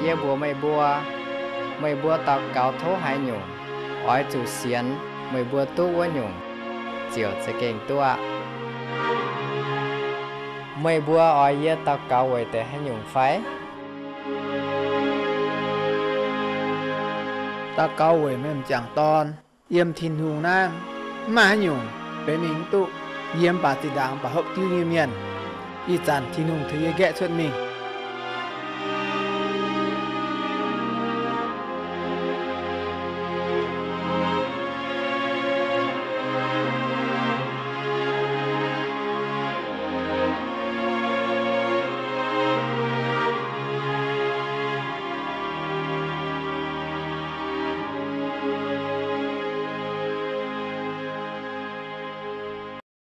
Yie mbuox meih mbuo, meih mbuo daux gaux tov haaix nyungc, oix zuqc sienx meih mbuo duqv wuov nyungc, ziouc za'gengh duqv aqv. Meih mbuo oix yie daux gaux weic deix haaix nyungc fai? Daux gaux weic meih m'jangc dorn. Yiem Tin-Hungh naaiv, mv maaih haaix nyungc benx mingh mv duqv. Yie mv baac zinh ndaangc baac hopv diuv nyei mienh. Ih zanc Tin-Hungh tengx yie nqaeqv cuotv mingh.